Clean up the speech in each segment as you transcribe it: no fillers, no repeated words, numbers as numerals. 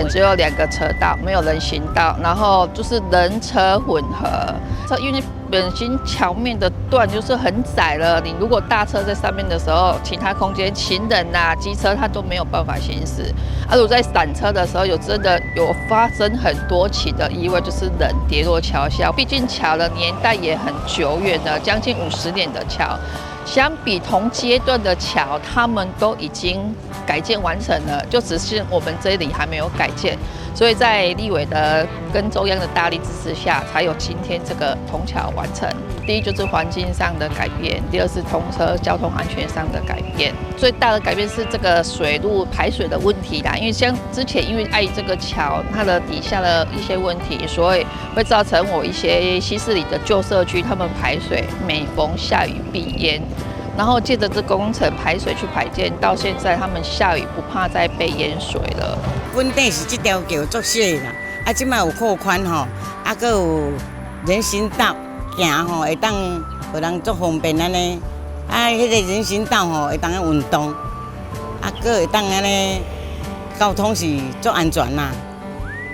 前只有兩個車道，沒有人行道，然後就是人車混合。這因為本身橋面的段就是很窄了，你如果大車在上面的時候，其他空間行人啊、機車它都沒有辦法行駛。啊，如果在閃車的時候，有真的有發生很多起的意外，就是人跌落橋下。畢竟橋的年代也很久遠了，將近50年的橋，相比同階段的橋，他們都已經改建完成了，就只是我們這裡還沒有改建。所以在立委的跟中央的大力支持下，才有今天這個銅橋完成。第一就是環境上的改變，第二是通車交通安全上的改變。最大的改變是這個水路排水的問題啦，因為像之前因為礙於這個橋它的底下的一些問題，所以會造成我一些西勢里的舊社區，他們排水每逢下雨必淹。然後借着這工程排水去排建，到現在他們下雨不怕再被淹水了。本底是這條橋足細啦，啊，這擺有擴寬吼，啊，閣有人行道行吼，會當予人足方便按呢。啊，彼個人行道吼會當運動，啊，閣會當按呢交通是足安全啦，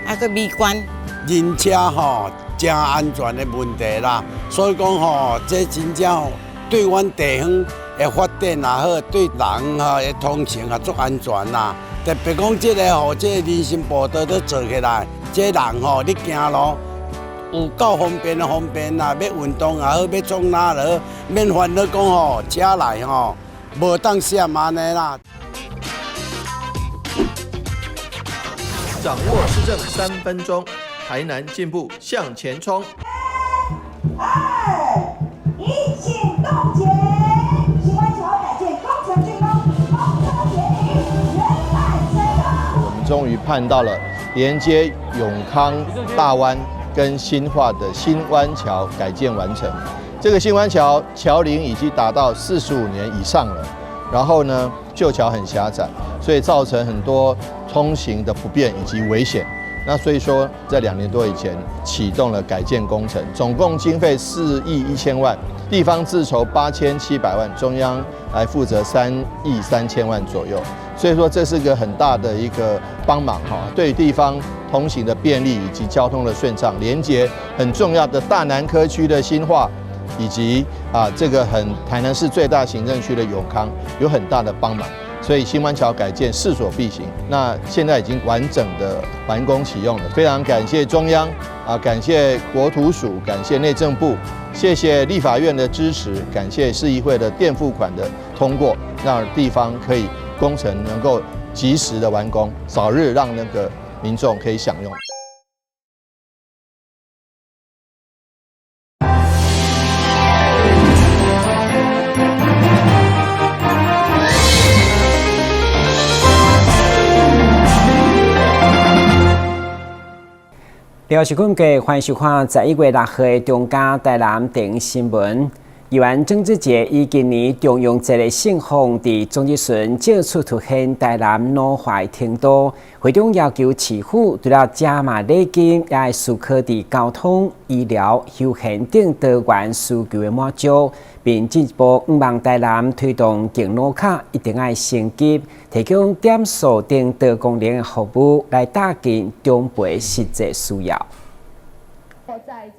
啊，閣美觀。人車吼誠安全的問題啦，所以講吼，這真正對阮地方的發展也好，對人吼的通行也足安全啦。特別講這個吼，這個人行步道都做起來，這人吼你行路有夠方便的方便啦，欲運動也好，欲創哪也好，免煩惱講吼車來吼無當閃按呢啦。掌握市政3分鐘，台南進步向前衝。二一，請凍結。新灣橋改建工程竣工，通車典禮圓滿成功。我們終於盼到了連接永康大灣跟新化的新灣橋改建完成。這個新灣橋橋齡已經達到45年以上了，然後呢，舊橋很狹窄，所以造成很多通行的不便以及危險。那所以說，在2年多以前啟動了改建工程，總共經費4億1千萬，地方自籌8700萬，中央來負責3億3千萬左右。所以說這是個很大的一個幫忙哈，對地方通行的便利以及交通的順暢，連接很重要的大南科區的新化，以及啊這個很台南市最大行政區的永康有很大的幫忙。所以新灣橋改建勢所必行，那現在已經完整的完工啟用了，非常感謝中央啊，感謝國土署，感謝內政部，謝謝立法院的支持，感謝市議會的墊付款的通過，讓地方可以工程能夠及時的完工，早日讓那個民眾可以享用。廖是坤嘅歡迎收看11月6號的中嘉台南電新聞。議員鄭子傑以今年重陽節的聖風，佇總日巡再次出現台南老化程度，會中要求市府除了加碼禮金，也會思考佇交通、醫療、休閒等多元需求的滿足，並進一步向望台南推動敬老卡一定愛升級，提供點數等多功能的服務，來貼近長輩實際需要。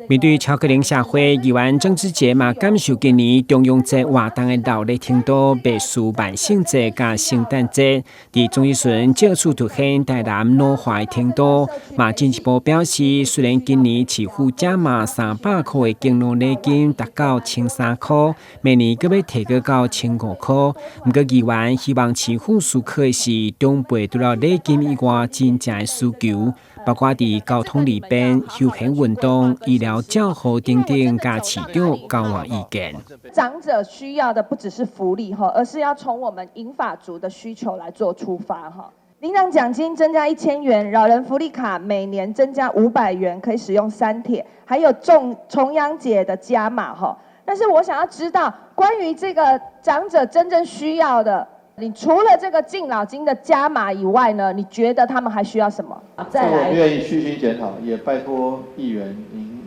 面對超高齡社會，議員鄭子傑嘛感受今年重陽節活動的熱鬧程度，袂輸萬聖節佮聖誕節。佇總時陣再次凸顯台南老化的程度，嘛進一步表示，雖然今年市府加碼300箍的敬老禮金達到1300箍，明年閣欲提高到1500箍。毋過議員希望市府思考的是長輩除了禮金以外，真正的需求，包括佇交通利便、休閒運動、醫療照護等等，佮市長交換意見。長者需要的不只是福利哈，而是要從我們銀髮族的需求來做出發哈。領長獎金增加1000元，老人福利卡每年增加500元，可以使用三鐵，還有重重陽節的加碼哈。但是我想要知道，關於這個長者真正需要的，你除了這個敬老金的加碼以外呢？你覺得他們還需要什麼？再來，我願意虛心檢討，也拜託議員您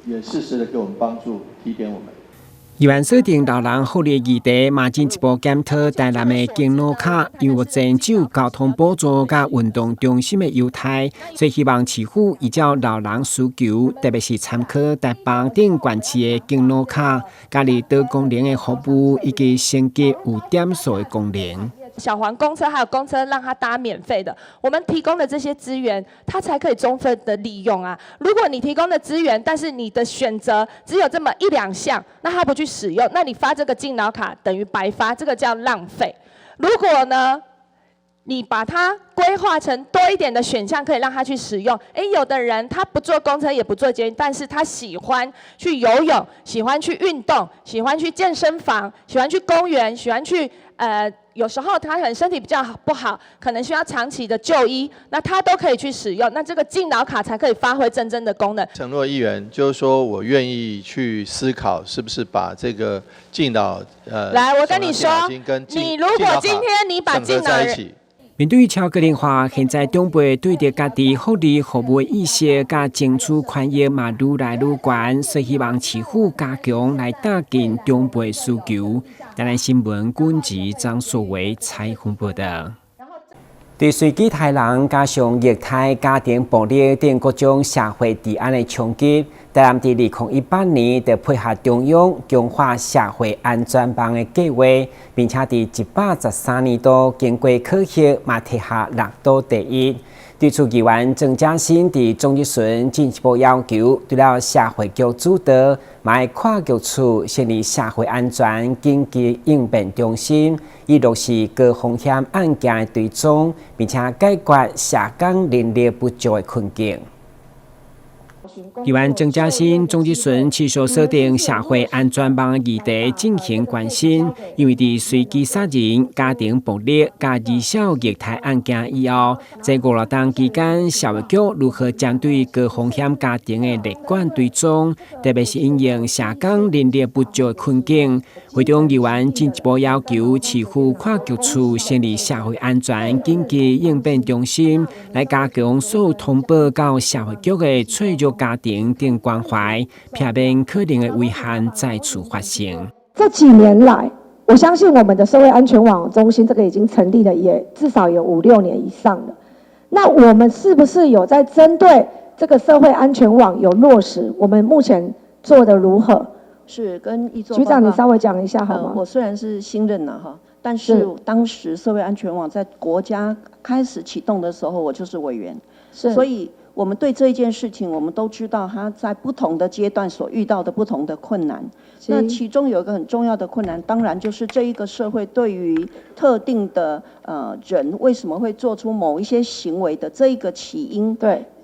也適時的給我們幫助，提點我們。議員鎖定老人福利議題，嘛進一步檢討台南的敬老卡，因為目前只有交通補助佮運動中心的優待，所以希望市府依照老人需求，特別是參考台北等縣市的敬老卡，佮離島功能的服務以及升級有點數的功能。小黃公車還有公車，讓他搭免費的。我們提供的這些資源，他才可以充分的利用啊。如果你提供的資源，但是你的選擇只有這麼一兩項，那他不去使用，那你發這個敬老卡等於白發，這個叫浪費。如果呢，你把它規劃成多一點的選項，可以讓他去使用。誒，有的人他不坐公車，也不坐捷運，但是他喜歡去游泳，喜歡去運動，喜歡去健身房，喜歡去公園，喜歡去有時候他可能身體比較不好，可能需要長期的就醫，那他都可以去使用，那這個敬老卡才可以發揮真正的功能。承諾議員就是說我願意去思考，是不是把這個敬老來，我跟你說，你如果今天你把敬老面對超高齡化，現在長輩對著家己福利服務的意識佮爭取權益嘛愈來愈懸，所以希望市府加強來貼近長輩需求。台南新聞軍籍張淑維採訪報道。對隨機刣人加上虐待、家庭暴力等各種社會治安的衝擊，台南佇2018年就配合中央強化社會安全網的計劃，並且佇113年度經過考核，嘛提下六都第一。對此，議員鄭家新佇總質詢進一步要求，除了社會局主導，嘛愛跨局處設立社會安全緊急應變中心，以落實高風險案件的追蹤，並且解決社工人力不足的困境。議員鄭家新總質詢持續鎖定社會安全網議題進行關心，因為佇隨機殺人、家庭暴力佮兒少虐待案件以後，這五六冬期間，社會局如何針對高風險家庭的列管追蹤，特別是因應社工人力不足的困境，會中議員進一步要求市府跨局處設立社會安全緊急應變中心，來加強所有通報到社會局的脆弱家庭等關懷，避免可能的遺憾再次發生。這幾年來，我相信我們的社會安全網中心這個已經成立了，也至少有五六年以上了。那我們是不是有在針對這個社會安全網有落實？我們目前做得如何？是跟一局長，你稍微講一下好嗎？我雖然是新任了哈，但是當時社會安全網在國家開始啟動的時候，我就是委員，所以我們對這一件事情，我們都知道他在不同的階段所遇到的不同的困難。那其中有一個很重要的困難，當然就是這一個社會對於特定的人為什麼會做出某一些行為的這一個起因，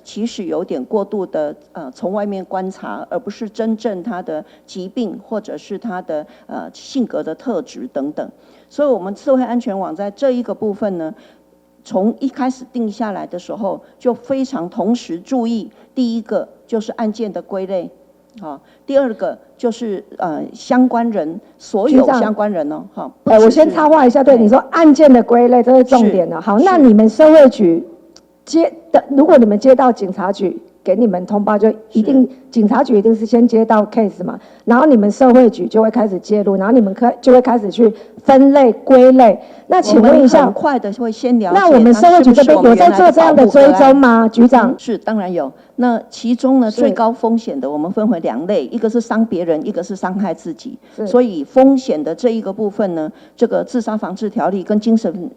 其實有點過度的從外面觀察，而不是真正他的疾病或者是他的性格的特質等等。所以，我們社會安全網在這一個部分呢，從一開始定下來的時候，就非常同時注意，第一個就是案件的歸類，好，第二個就是相關人，所有相關人哦，好。哎，我先插話一下，對你說案件的歸類，這是重點了。好，那你們社會局接的，如果你們接到警察局給你們通報，就一定警察局一定是先接到 case 嘛，然後你們社會局就會開始介入，然後你們就會開始去分類歸類。那請問一下，很快的會先了解。那我們社會局這邊有在做這樣的追蹤嗎？局長？是，當然有。那其中呢，最高風險的我們分為兩類，一個是傷別人，一個是傷害自己。所以風險的這一個部分呢，這個自殺防治條例跟精神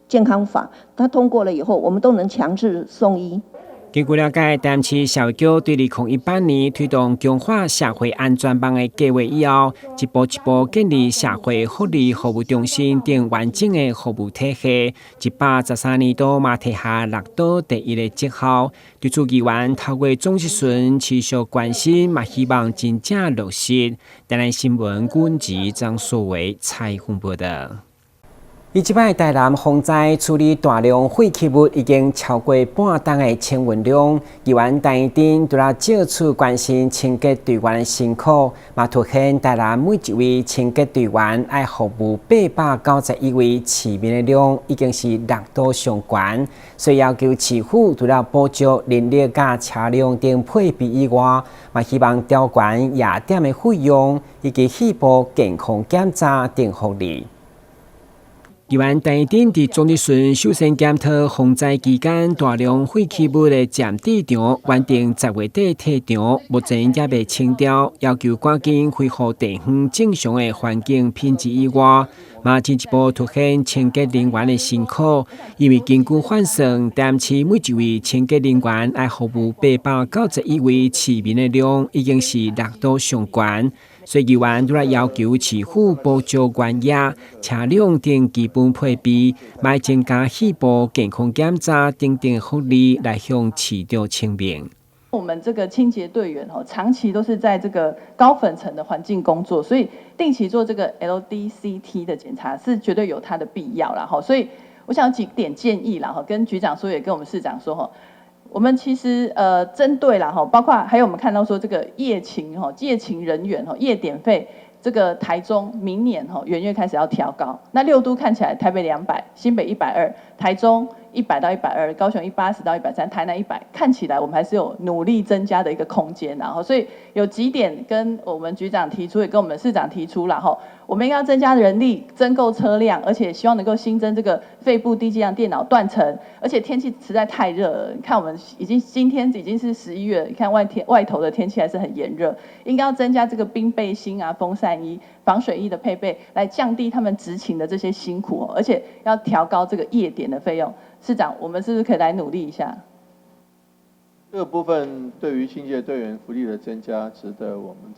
健康法，它通過了以後，我們都能強制送醫。根據了解，台南市社會局對2018年推動強化社會安全網的計劃以後，一步一步建立社會福利服務中心等完整的服務體系。113年度嘛提下六都第一的績效。對此議員透過總質詢持續關心，嘛希望真正落實。台南新聞軍籍張淑維採訪報道。以這擺台南洪災處理大量廢棄物已經超過半噸的清運量，議員陳怡貞除了借此關心清潔隊員的辛苦，嘛凸顯台南每一位清潔隊員愛服務891位市民的量已經是六都上懸，所以要求市府除了補足人力佮車輛等配備以外，嘛希望調懸夜點的費用以及肺部健康檢查等福利。議員陳怡貞佇總質詢首先檢討洪災期間大量廢棄物的暫置場原定10月底退場，目前猶未清掉，要求趕緊恢復地方正常的環境品質以外，嘛進一步凸顯清潔人員的辛苦，因為根據換算，台南市每一位清潔人員愛服務891位市民的量，已經是六都上懸。所以議員拄來要求市府補足原野、車輛等基本配備，嘛增加肺部健康檢查等等福利來向市長請命。我們這個清潔隊員吼，長期都是在這個高粉塵的環境工作，所以定期做這個 LDCT 的檢查是絕對有它的必要啦。吼，所以我想有幾點建議啦，吼，跟局長說，也跟我們市長說，吼。我們其實針對啦，吼，包括還有我們看到說這個夜勤吼，夜勤人員吼，夜點費，這個台中明年吼元月開始要調高，那六都看起來台北200，新北120，台中100到120，高雄180到130，台南100，看起來我們還是有努力增加的一個空間，然後所以有幾點跟我們局長提出，也跟我們市長提出了吼，我們應該要增加人力，增購車輛，而且希望能夠新增這個肺部低劑量電腦斷層，而且天氣實在太熱了，你看我們已經今天已經是11月，你看外天外頭的天氣還是很炎熱，應該要增加這個冰背心啊、風扇衣、防水衣的配備，來降低他們執勤的這些辛苦，而且要調高這個夜點的費用。市長，我們是不是可以來努力一下？這個部分對於清潔隊員福利的增加，值得我們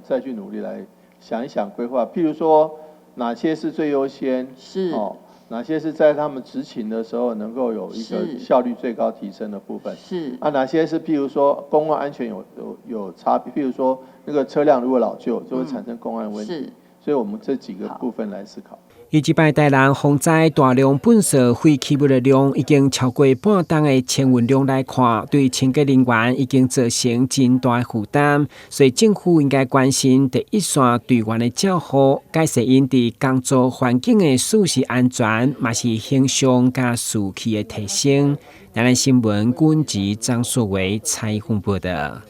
再去努力來想一想規劃。譬如說，哪些是最優先？哦，哪些是在他們執勤的時候能夠有一個效率最高提升的部分？啊，哪些是譬如說公共安全有差別？譬如說那個車輛如果老舊，就會產生公安問題。所以我們這幾個部分來思考。以這擺台南洪災大量糞掃廢棄物的量已經超過半噸的清運量來看，對清潔人員已經造成真大負擔，所以政府應該關心第一線隊員的照護，改善𪜶佇工作環境的舒適安全，嘛是形象佮士氣的提升。台南新聞軍籍張淑維採訪報道。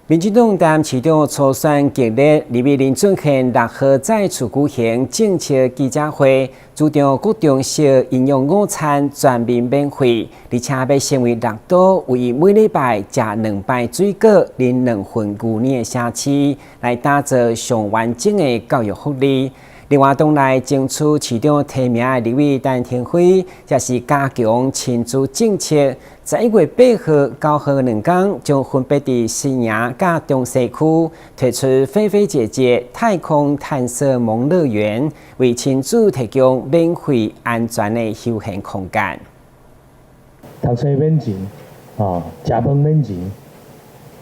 民進黨台南市長初選激烈，立委林俊憲6號再次舉行政策記者會，主張國中小營養午餐全面免費，而且欲成為六都唯一每禮拜食兩擺水果、啉兩份牛奶的城市，來打造上完整的教育福利。另外，黨內爭取市長提名的立委陳亭妃，則是加強親子政策。11月8號、9號兩工，將分別佇新營佮中西區推出菲菲姐姐太空探索萌樂園，為親子提供免費安全的休閒空間。讀冊免錢，啊，食飯免錢。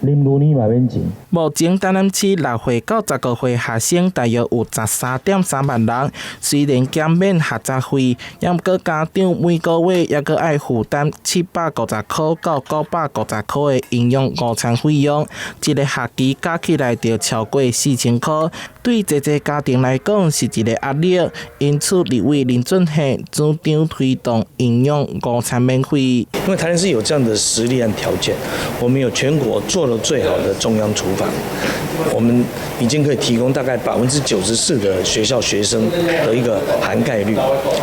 啉牛奶嘛免錢。目前台南市6歲到15歲學生大約有13.3萬人，雖然減免學雜費，猶閣家長每個月猶閣愛負擔750塊到950塊的營養午餐費用，一个學期加起來就超過4000塊，對濟濟家庭來講是一个壓力。因此，立委林俊憲主張推動營養午餐免費。因為台南市有這樣的實力和條件，我們有全國做得最好的中央廚房，我們已經可以提供大概94%的學校學生的一個涵蓋率，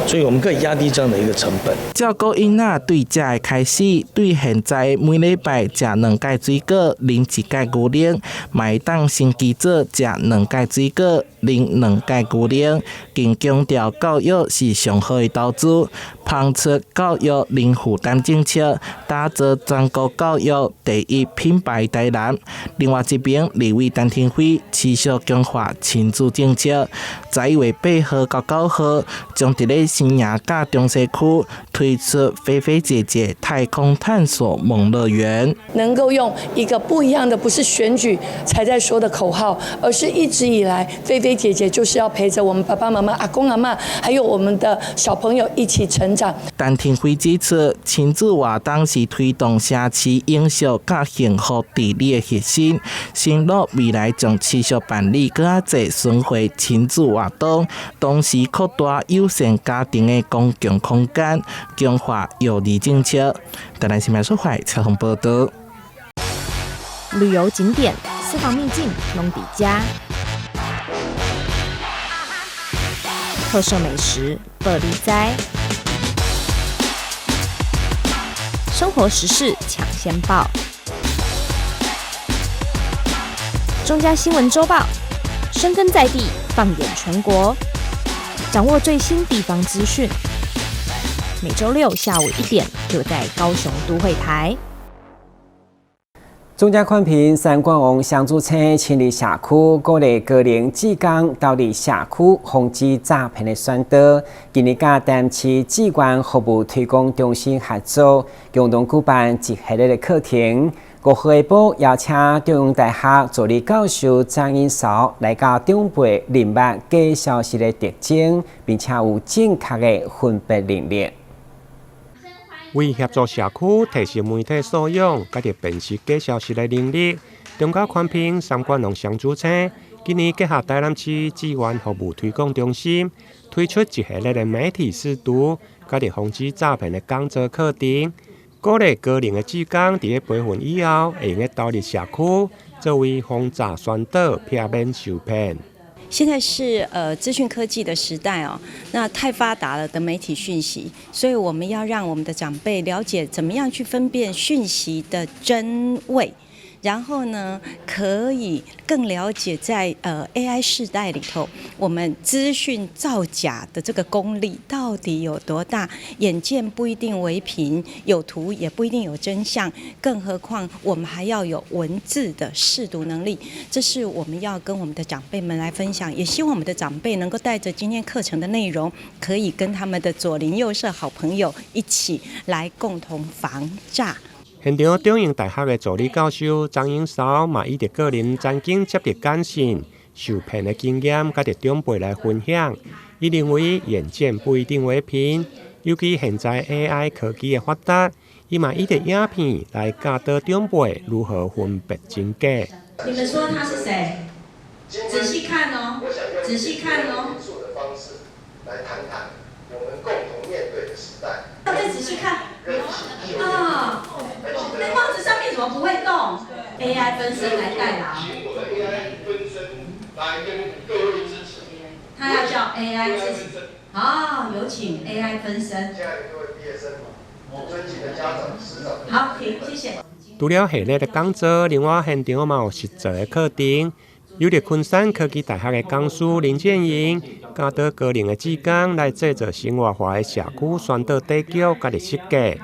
所以我們可以壓低這樣的一個成本。照顧囡仔對食的開始，對現在每禮拜食兩蓋水果，啉一蓋牛奶，嘛會當升級做食兩蓋水果，啉兩蓋牛奶，更強調教育是上好的投資。拋出教育零負擔政策，打造全國教育第一品牌台南。另外一邊，立委陳亭妃持續強化親子政策，11月8號到9號，將佇咧新營佮中西區推出菲菲姐姐太空探索夢樂園。能夠用一個不一樣的，不是選舉才在說的口號，而是一直以來，菲菲姐姐就是要陪着我們爸爸媽媽、阿公阿嬤，還有我們的小朋友一起成長。陳亭妃指出，親子活動是推動城市永續佮幸福治理的核心，承諾未來將持續辦理閣較濟巡迴親子活動，同時擴大友善家庭的公共空間，強化育兒政策。台南新聞蘇懷採訪報道。旅遊景點、私房秘境攏佇遮，特色美食報你知，生活時事搶先報，中嘉新聞週報，深耕在地，放眼全國，掌握最新地方資訊。每週六下午1點，就在高雄都會台。中嘉寬頻三冠王雙子星親臨社區，鼓勵高齡志工投入社區防止詐騙的宣導。今年佮台南市志願服務推廣中心合作，共同舉辦一系列的課程。5號下晡邀請中央大學助理教授張英韶來教長輩認捌假消息的特徵，並且有正確的分辨能力。為協助社區提升媒體素養，佮著辨識假消息的能力，中嘉寬頻三冠王雙子星今年結合台南市志願服務推廣中心，推出一系列的媒體識讀，佮著防止詐騙的講座課程，鼓勵高齡的志工佇咧培訓以後，會用得投入社區，作為防詐宣導，避免受騙。現在是資訊科技的時代哦，那太發達了的媒體訊息，所以我們要讓我們的長輩了解怎麼樣去分辨訊息的真偽，然後呢，可以更了解在AI 世代裡頭，我們資訊造假的這個功力到底有多大？眼見不一定為憑，有圖也不一定有真相，更何況我們還要有文字的識讀能力。這是我們要跟我們的長輩們來分享，也希望我們的長輩能夠帶着今天課程的內容，可以跟他們的左鄰右舍好朋友一起來共同防詐。現場中央大學的助理教授張英韶嘛，以著個人曾經接著簡訊受騙的經驗，佮著長輩來分享。伊認為眼見不一定為憑，尤其現在 AI 科技的發達，伊嘛以著影片來教導長輩如何分辨真假。你們說他是誰？仔細看哦，仔細看哦。來談談我們共同面對的時代。再仔細看。啊，那帽子上面怎麼不會動？AI 分身來代勞。 AI 分身來跟各位支持。他要叫 AI 支持。好，有請 AI 分身。親愛的各位畢業生們，尊敬的家長、師長。好，停，謝謝。除了系列的講座，另外現場嘛有實作的課程。由著昆山科技大學的講師林建英教導高齡的志工來製作生活化的社區宣導底腳，佮著設計。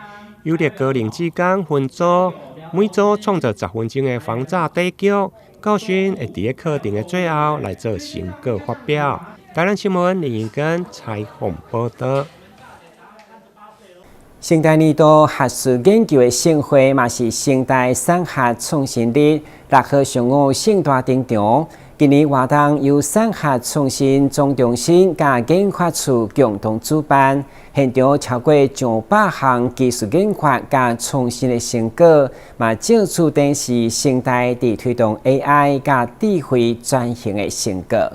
由著高齡志工分組，每組創作10分鐘的防詐底腳，教訓會佇咧課程的最後來做成果發表。台南新聞林英根採訪報道。成大年度學術研究的盛會，嘛是成大產學創新日，6號上午盛大登場。今年活動由產學創新總中心佮研發處共同主辦，現場超過上百項技術研發佮創新的成果，嘛藉此展示成大佇推動 AI 佮智慧轉型的成果。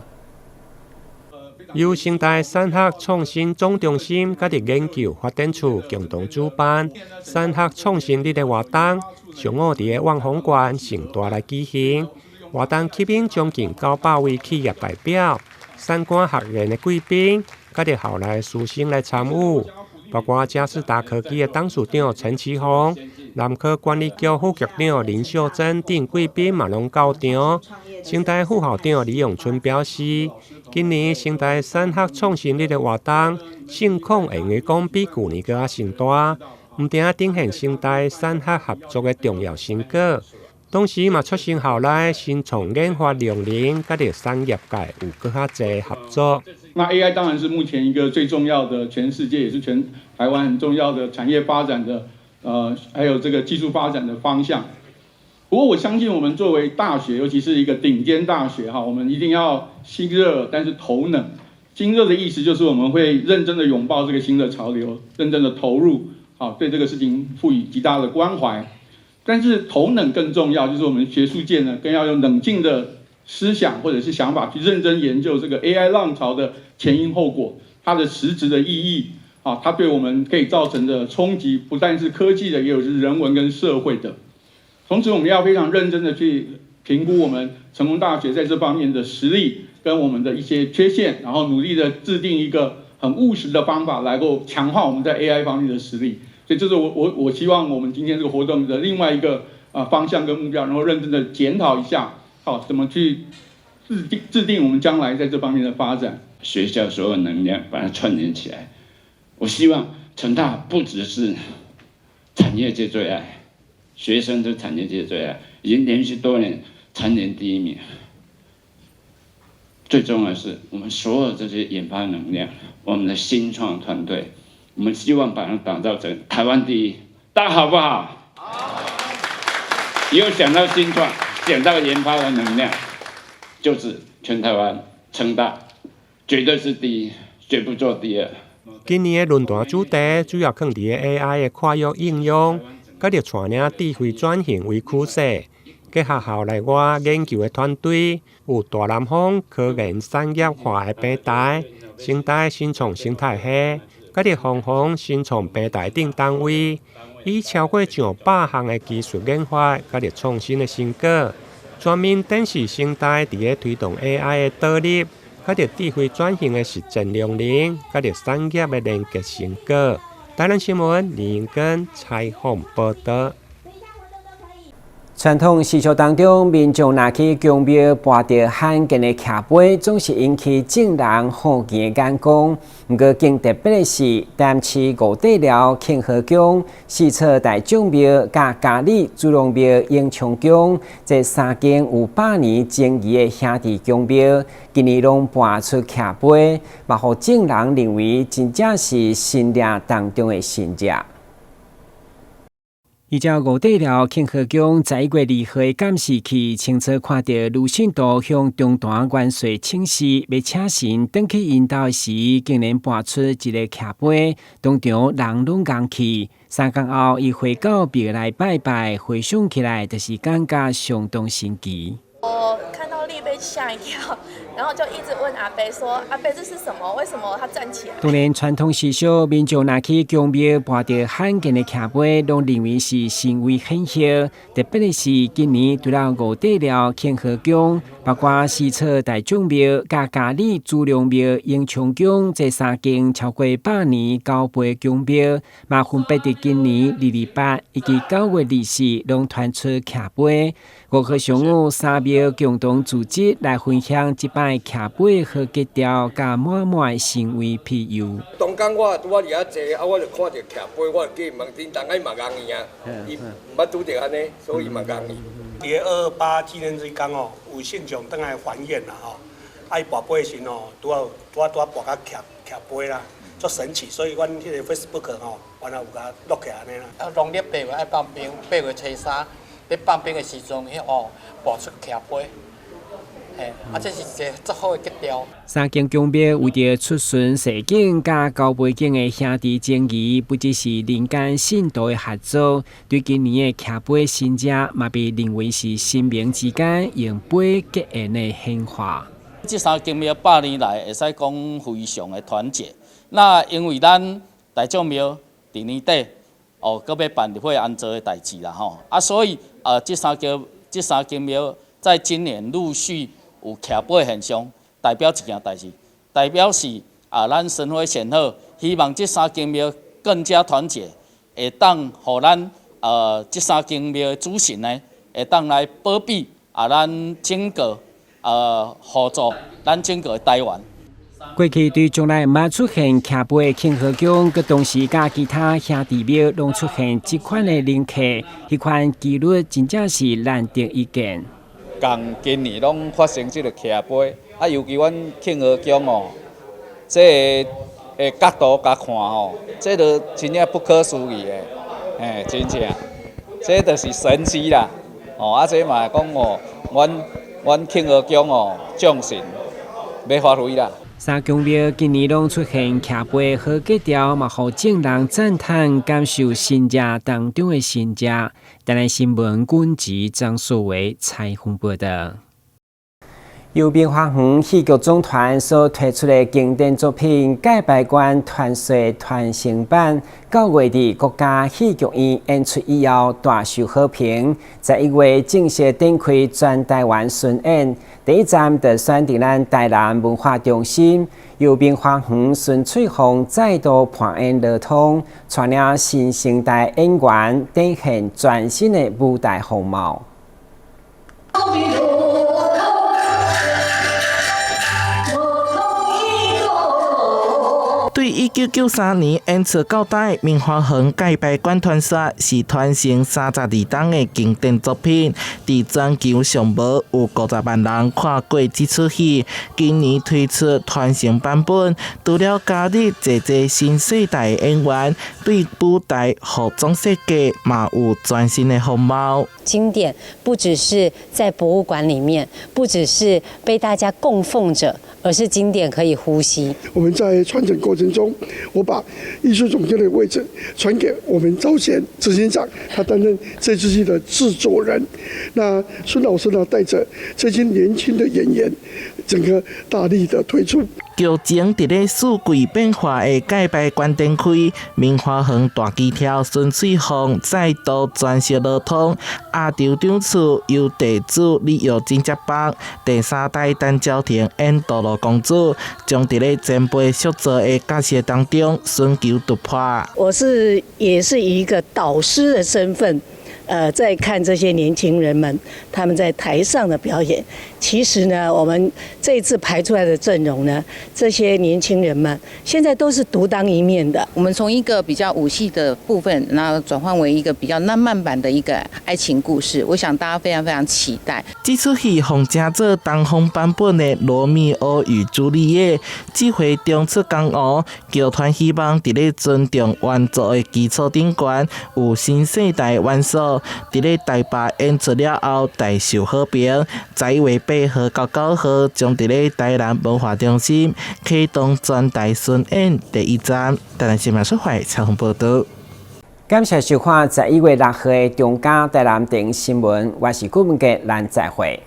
由成大產學創新總中心佮著研究發展處共同主辦產學創新日的活動，上午佇咧萬芳館盛大來舉行。活動吸引將近900位企業代表、產官學研的貴賓，佮著校內師生來參與，包括佳世達科技的董事長陳其宏、南科管理局副局長林秀珍等貴賓嘛攏到場。成大副校長李永春表示，今年成大產學創新日的活動，盛況會用講比舊年閣較盛大，毋但展現成大產學合作的重要成果，同時嘛促成校內新創研發量能，佮著產業界有閣較濟合作。那 AI 當然是目前一個最重要的，全世界也是全台灣很重要的產業發展的，還有這個技術發展的方向。不過我相信我們作為大學，尤其是一個頂尖大學，哈，我們一定要心熱，但是頭冷。心熱的意思就是我們會認真的擁抱這個新的潮流，認真的投入，好，對這個事情賦予極大的關懷。但是頭冷更重要，就是我們學術界呢，更要用冷靜的思想或者是想法去認真研究這個 AI 浪潮的前因後果，它的實質的意義，啊，它對我們可以造成的衝擊，不但是科技的，也有是人文跟社會的。同時，我們要非常認真的去評估我們成功大學在這方面的實力跟我們的一些缺陷，然後努力的制定一個很務實的方法，來夠強化我們在 AI 方面的實力。所以，這是我希望我們今天這個活動的另外一個方向跟目標，然後認真的檢討一下，好，怎麼去制定我們將來在這方面的發展。學校所有能量把它串聯起來。我希望成大不只是產業界最愛。學生是產業界最愛，已經連續多年蟬聯第一名。最重要的是，我們所有這些研發能量，我們的新創團隊，我們希望把它打造成台灣第一，大家好不好？好。以後想到新創，想到研發的能量，就是全台灣成大，絕對是第一，絕不做第二。今年的論壇主題主要囥佇 AI 的跨域應用，佮著帶領智慧轉型為趨勢。結合校內外研究的團隊，有大南方科研產業化的平台、成大新創生態系，佮著鳳凰新創平台等單位，以超過上百項的技術研發，佮著創新的成果，全面展示成大佇咧推動 AI 的導入，佮著智慧轉型的實踐量能，佮著產業的連結成果。台南新聞李英根採訪報導。傳統習俗當中，民眾若去宮廟跋著罕見的徛杯，總是引起眾人好奇的眼光。毋過，更特別的是，台南市五帝寮慶和宮、四草大眾廟、佮嘉里主龍廟永昌宮，這三間有百年情誼的兄弟宮廟，今年攏跋出徛杯，嘛予眾人認為真正是神跡當中的神跡。依照五帝寮慶和宮11月2號的監視器，清楚看著女信徒向中壇元帥請示，欲請神轉去𪜶兜時，竟然跋出一个徛杯，當場人攏戇去。三工後，伊回到廟內拜拜，回想起來，就是感覺相當神奇。我看到立被嚇一跳，然後就一直問阿伯說：“阿伯，這是什麼？為什麼他站起來？” 當然，傳統習俗，民眾若去宮廟跋著罕見的徛杯，攏認為是神威顯赫。特別的是，今年除了五帝寮慶和宮，包括四草大眾廟、佮嘉里主龍廟、永昌宮這三間超過百年高輩宮廟，嘛分別佇今年228以及9月24，攏傳出徛杯。5號上午，三廟共同組織來分享這擺徛杯好格調，佮滿滿的神威庇佑。當工我拄仔佇遐坐，啊，我就看著徛杯，我就去問叮當，啊，伊嘛戇去啊，伊毋捌拄著按呢，所以伊嘛戇去。佇咧228紀念日工哦，有信眾轉來還願啦吼，啊，伊跋杯時吼，拄仔拄仔拄仔跋甲徛徛杯啦，足神奇，所以阮彼个 Facebook 吼，原來有共錄起來按呢啦。啊，農曆八月愛放冰，8月初3，咧放冰的時陣，彼哦跋出徛杯。嘿，啊，這是一個足好的格調。三間宮廟為著出巡社景佮高背景的兄弟情誼，不只是人間信徒的合作，對今年的徛杯神跡，嘛被認為是神明之間用杯結緣的顯化。這三間廟百年來會使講非常的團結。那因為咱大眾廟佇年底哦，閣欲辦入會安做的代誌啦吼，啊，所以這三間廟在今年陸續有徛杯現象，代表一件代誌，代表是啊，咱神威顯赫，希望這三間廟更加團結，會當予咱這三間廟的主神呢，會當來保庇啊，咱整個輔助咱整個台灣。過去對從來毋捌出現徛杯的慶和宮，閣同時佮其他兄弟廟攏出現這款的靈客，彼款機率真正是難得一見。仝今年攏發生這个徛杯，啊，尤其阮慶和宮哦，這个的角度共看吼，這就真正不可思議的，嘿，真正，這就是神蹟啦，哦，啊，這嘛會講哦，阮慶和宮哦，眾神欲發揮啦。三宮廟今年攏出現徛杯好格調，嘛予眾人讚嘆，感受神社當中的神迹。台南新聞軍籍張碩偉採訪報導。由明華園戲劇總團所推出的經典作品《蓋白關傳說》傳承版，9月佇國家戲劇院演出以後大受好評。11月正式展開全台灣巡演，第一站就選佇咱台南文化中心，由明華園孫翠鳳再度扮演羅通，帶領新生代演員展現全新的舞台風貌。對1993年演出到今，明華園蓋白關傳說是傳承32冬的經典作品，佇全球上無有50萬人看過這齣戲。今年推出傳承版本，除了加入濟濟新世代的演員，對舞台服裝設計嘛有全新的風貌。經典不只是在博物館裡面，不只是被大家供奉著，而是經典可以呼吸。我們在傳承過程中，我把藝術總監的位置傳給我們招賢執行長，他擔任這出戲的製作人。那孫老師呢，帶着這些年輕的演員，整個大力的推出。劇情佇咧四季變化的蓋白關展開，明華園大機挑孫翠鳳再度轉飾羅通，亞洲場次由地主李耀進接棒，第三代陳昭婷演多羅公主，將佇咧前輩塑造的角色當中尋求突破。我是也是以一個導師的身份，在看這些年輕人們他們在台上的表演。其實呢，我們這一次排出來的陣容呢，這些年輕人們現在都是獨當一面的。我們從一個比較武戲的部分，然後轉換為一個比較浪漫版的一個愛情故事。我想大家非常非常期待。這齣戲奉稱做東方版本的《羅密歐與朱麗葉》，這回重出江湖，劇團希望佇咧尊重原作的基礎頂懸，有新世代元素。佇咧台北演出了後，大受好評。11月8號到9號，將佇咧台南文化中心啟動全台巡演第一站。台南新聞出發採訪報導。感謝收看11月6號的中嘉台南電新聞，我是顧文傑，咱再會。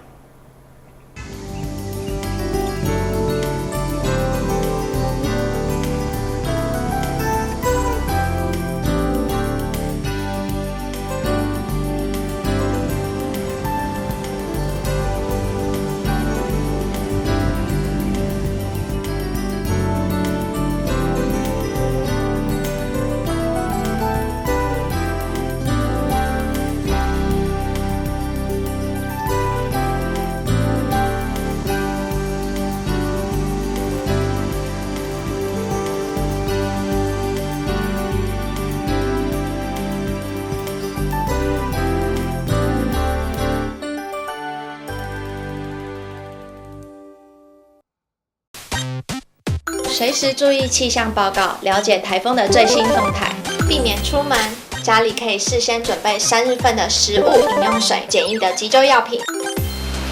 隨時注意氣象報告，了解颱風的最新動態，避免出門。家裡可以事先準備3日份的食物、飲用水、簡易的急救藥品、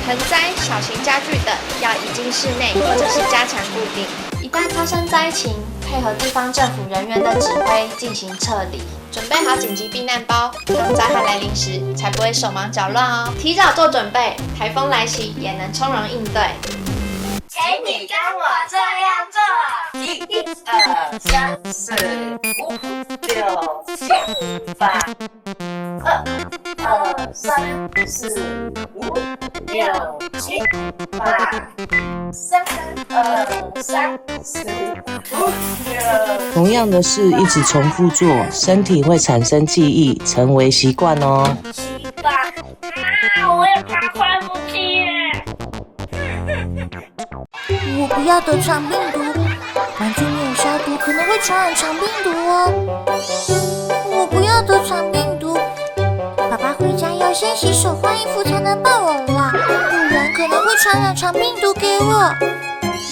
盆栽、小型家具等要移進室內或者是加強固定。一旦發生災情，配合地方政府人員的指揮進行撤離，準備好緊急避難包，當災害來臨時才不會手忙腳亂哦。提早做準備，颱風來襲也能從容應對。請你跟我這樣做：1、2、3、4、5、6、7、8、2。二、三、四、五、六、七、八，三、二、三、四、五、六。同樣的事一直重複做，身體會產生記憶，成為習慣哦。七、八，啊！我也怕快呼吸耶。我不要得腸病毒，玩具沒有消毒可能會傳染腸病毒哦。我不要得腸病毒，爸爸回家要先洗手換衣服才能抱我啦，不然可能會傳染腸病毒給我。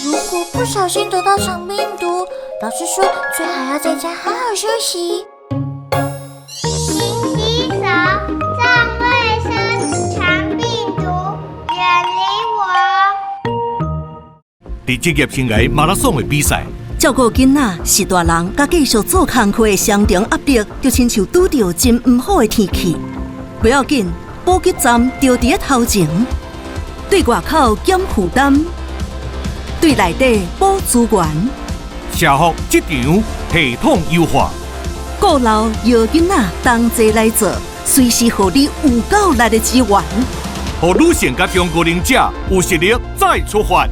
如果不小心得到腸病毒，老師說最好要在家好好休息。勤洗手，重衛生，腸病毒遠離我。佇職業生涯馬拉松的比賽，照顧囡仔是大人佮繼續做工課的雙重壓力，就親像拄著真毋好的天氣。不要緊，補給站就佇咧頭前，對外口減負擔，對內底補資源。社福職場系統優化，顧老搖囡仔同齊來做，隨時予你有夠力的支援。予女性佮中高齡者有實力再出發。